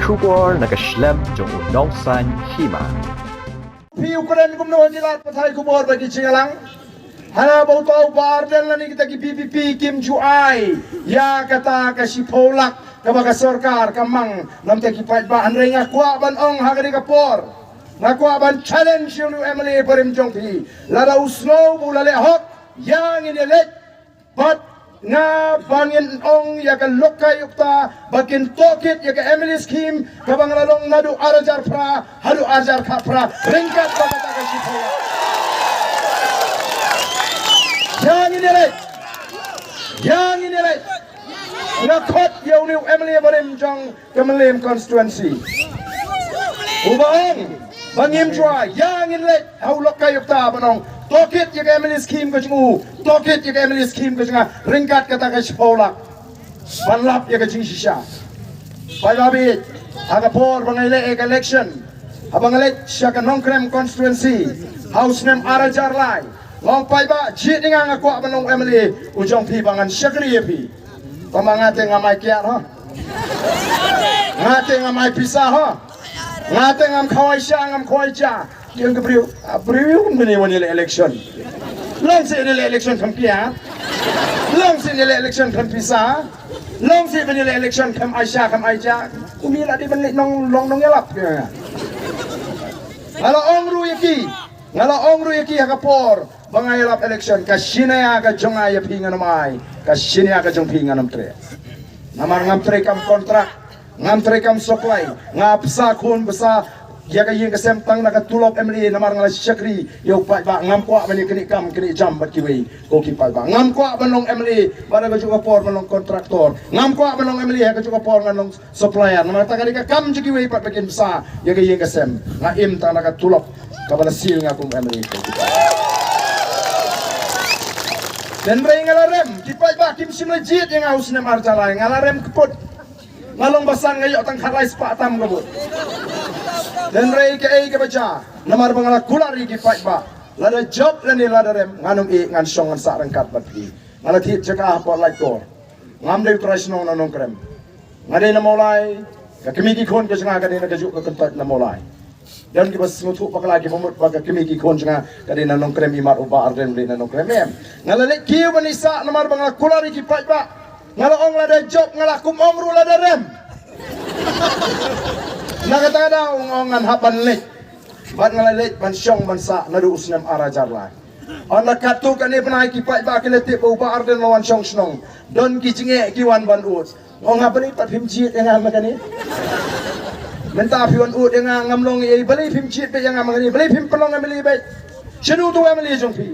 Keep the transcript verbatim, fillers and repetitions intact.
Khubor na ka shlem jong u Nongsaiñ Hima. Phi u kren kumno ha ki lad pathai khubor ba ki jingïalang. Hana ba uta u Bah Ardent lane kita ki V P P kim ju ai ïa kata ka shiphew lak kaba ka sorkar ka mang na bynta ki paidbah, hynrei nga kwah ban ong ha kane ka por, nga kwah ban challenge ïa u M L A barim jong phi. Lada u sngew ba u la leh hok, ïa ngin ïaleit. Bad nga ba ngin ong ïa ka Lokayukta ba kin tohkit ïa ka M L A scheme kaba nga la long naduh ar hajar phra haduh ar hajar khatphra ryngkat bad kata ka shiphew. Ïa ngin ïaleit. Ïa ngin ïaleit. Nga khot ïa une u M L A barim jong ka Mylliem constituency. Uba ong ba ngim ju ai, ïa ngin leit ha u Lokayukta ban ong, tohkit ïa ka M L A scheme ka jong u, tohkit ïa ka M L A scheme ka jong nga, ryngkat kata ka shiphew lak ban lap ïa ka jingshisha. Paidbah, ha ka por ba nga ïaleh ïa ka election, haba nga leit sha ka Nongkrem constituency ha u snem ar hajar lai, nga ong paidbah, jied ïa nga, nga kwah ban long M L A u jong phi ba ngan shakri ïa phi. Tangba nga te ngam ai kiad ha. Nga te ngam ai pisa ha. Nga te ngam khawai sha, ngam khawai ja. Ki ong ki briew, ah, briew ïa u mynne wan ïaleh election. Long seh ïaleh election kham kiad. Long seh ïaleh election kham pisa. Long seh ban ïaleh election kham ai sha, kham ai ja. Uni la dei ban leh nong, long nongïalap. Nga la ong ruh ïa ki. Nga la ong ruh ïa ki ha ka por ba nga ïalap election, ka shin ïa ka jong nga ïa phi ngan ym ai, ka shin ïa ka jong phi ngan ym treh. Namar ngam trei kam kontrak, ngam trei kam supply, nga bsa khun bsa ïa ka ïing ka sem tang na ka tulop M L A, namar nga la shakri ïa u paidbah, ngam kwah ban ïa kane kam kane jam bad kiwei ko ki paidbah. Ngam kwah ban long M L A bad ha kajuh ka por ban long kontraktor. Ngam kwah ban long M L A ha kajuh ka por ngan long supplier. Namar kata ka dei ka kam jong kiwei pat ba kin bsa ïa ka ïing ka sem. Nga im tang na ka tulop kaba la seal nga kum M L A. Hynrei nga la rem, ki paidbah kim shym la jied ïa nga ha u snem ar hajar lai, nga la rem kput. Nga long basan nga ïoh tang khatlai spah tam ka vote. Hynrei kaei kaba jia, namar ba nga la kular ïa ki paidbah, lada jop lane lada rem, ngan ym ïeh, ngan shong ngan sah ryngkat bad phi. Nga la thied jaka hapoh Laitkor. Ngam dei u trai shnong na Nongkrem. Nga dei na Mawlai, ka kmie ki khun ka jong nga ka dei na kajuh ka kyntoit na Mawlai. Don kiba sngewthuh bakla kiba mut ba ka kmie ki khun jong nga ka dei na Nongkrem, imat u Bah Ardent u dei na Nongkrem, em. Nga la leit kiew ban ïasah namar ba nga la kular ïa ki paidbah. Nga la ong lada jop, nga la kum ong ruh lada rem. Na kata ka daw nga ong ngan hap ban leit. Bad nga la leit ban shong ban sah naduh u snem ar hajar lai. Hynda katto katne bnai ki paidbah ki la tip ba u Bah Ardent la wan shong shnong, don ki jingeh ki wan ban ud. Nga ong ha, balei pat phim jied ïa nga ma kane? Mynta phi wan ud ïa nga, ngam long ei, balei phim jied beit ïa nga ma kane? Balei phim pynlong M L A beit? Shano uto u M L A jong phi?